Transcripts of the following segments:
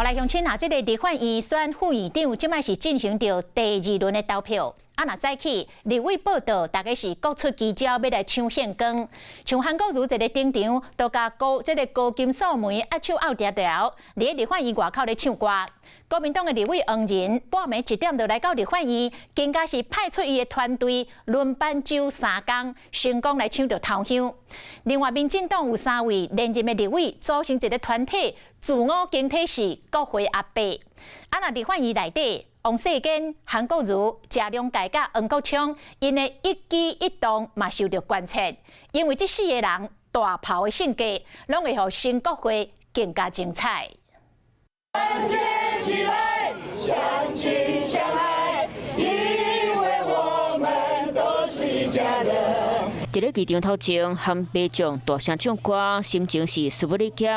來鄉親啊，這个立法院選副院長，這擺是進行著第二輪的投票。啊，若早起立委報到，大家是各出奇招，欲來搶聖光。像韓國瑜一个登場，就共高這个高金素梅握手拗牢牢，佇立法院外口咧唱歌。國民黨的立委黃仁半暝1點就來到立法院，更加是派出伊的團隊輪班守3工，成功來搶著頭香。另外，民進黨有三位連任的立委組成一个團體，自我更替是國會阿伯。啊，若立法院內底，王世堅、韓國瑜、謝龍介佮黃國昌，𪜶的一舉一動嘛受著關切，因為這四个人大炮的性格，攏會予新國會更加精彩。團結起來，相親相愛，因為我們都是一家人。佇咧機場頭前，和民眾大聲唱歌，心情是殊不理解。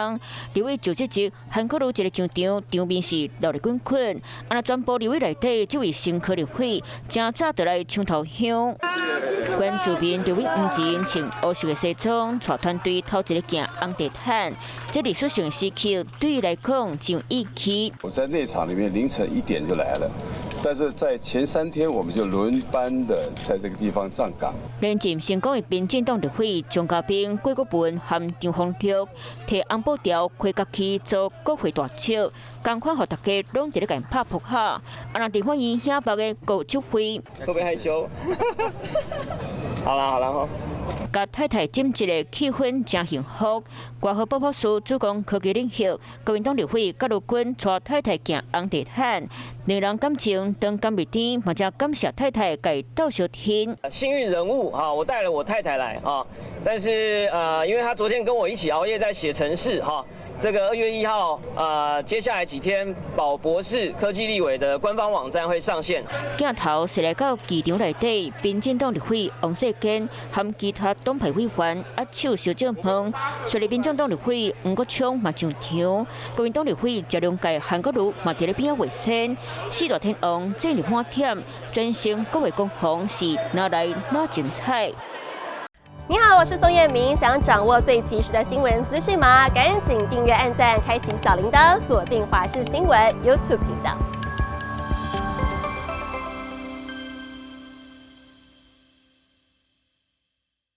立委就職日，韓國瑜一个上場，場面是熱鬧滾滾。啊，若全部立委內底，這位新科立委，誠早就來搶頭香。關注民立委黃仁穿烏色的西裝，帶團隊頭一个行紅地毯，這歷史性時刻對伊來講真有意義。我在內場裡面凌晨1點就來了，但是在前3天我們就輪班的在這個地方站崗。連任成功的民進黨立委張家斌、郭國文和張宏陸，提紅布條開國旗做國會大笑，仝款予大家攏佇咧共拍撲下。啊，若立法院顯目的高淑慧，會不會害羞？好啦好啦好。佮太太枕一个氣氛誠幸福。外號波波師主攻科技領域，國民黨立委葛如鈞帶太太行紅地毯，兩人感情長甘蜜甜，嘛誠感謝太太共伊鬥相挺。幸運人物哈，我帶了我太太來啊，但是因為她昨天跟我一起熬夜在寫程式哈。這個2月1號，接下來幾天，寶博士科技立委的官方網站會上線。鏡頭是來到機場內底，民進黨立委王世堅和其他黨派委員握手相祝賀，隨著民眾黨立委黃國昌嘛上場，國民黨立委謝龍介、韓國瑜嘛佇咧邊仔熱身，四大天王陣容滿點，全新國會攻防是哪來哪精彩。你好，我是宋燕明。想掌握最及時的新聞資訊嗎？趕緊訂閱、按讚、開啟小鈴鐺，鎖定華視新聞 YouTube 頻道。